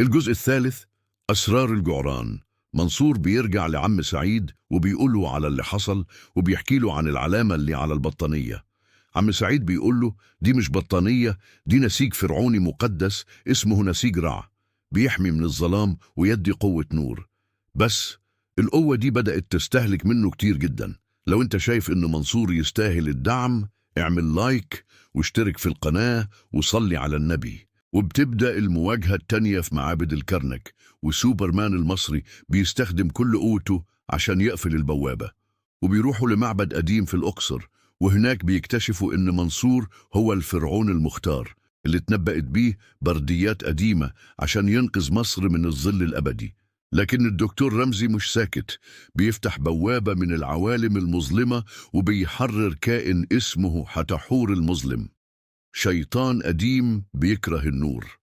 الجزء الثالث، أسرار الجعران. منصور بيرجع لعم سعيد وبيقوله على اللي حصل، وبيحكي له عن العلامة اللي على البطانية. عم سعيد بيقول له دي مش بطانية، دي نسيج فرعوني مقدس اسمه نسيج رع، بيحمي من الظلام ويدي قوة نور. بس القوة دي بدأت تستهلك منه كتير جدا. لو انت شايف ان منصور يستاهل الدعم، اعمل لايك واشترك في القناة وصلي على النبي. وبتبدأ المواجهة التانية في معابد الكرنك، وسوبرمان المصري بيستخدم كل قوته عشان يقفل البوابة. وبيروحوا لمعبد قديم في الأقصر، وهناك بيكتشفوا إن منصور هو الفرعون المختار اللي اتنبأت بيه برديات قديمة عشان ينقذ مصر من الظل الأبدي. لكن الدكتور رمزي مش ساكت، بيفتح بوابة من العوالم المظلمة وبيحرر كائن اسمه حتحور المظلم، شيطان قديم بيكره النور.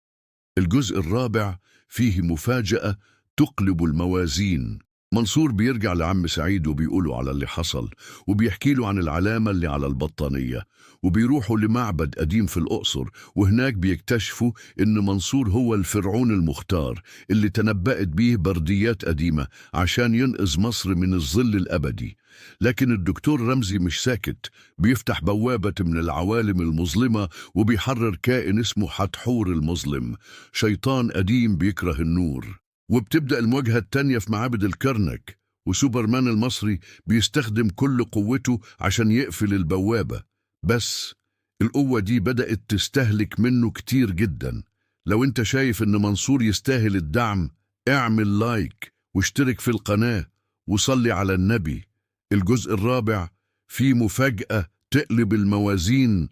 الجزء الرابع فيه مفاجأة تقلب الموازين. منصور بيرجع لعم سعيد وبيقوله على اللي حصل، وبيحكي له عن العلامة اللي على البطانية. وبيروحوا لمعبد قديم في الأقصر، وهناك بيكتشفوا إن منصور هو الفرعون المختار اللي تنبأت بيه برديات قديمة عشان ينقذ مصر من الظل الأبدي. لكن الدكتور رمزي مش ساكت، بيفتح بوابة من العوالم المظلمة وبيحرر كائن اسمه حتحور المظلم، شيطان قديم بيكره النور. وبتبدأ المواجهة التانية في معابد الكرنك، وسوبرمان المصري بيستخدم كل قوته عشان يقفل البوابة، بس القوة دي بدأت تستهلك منه كتير جدا. لو انت شايف ان منصور يستاهل الدعم، اعمل لايك واشترك في القناة وصلي على النبي. الجزء الرابع فيه مفاجأة تقلب الموازين.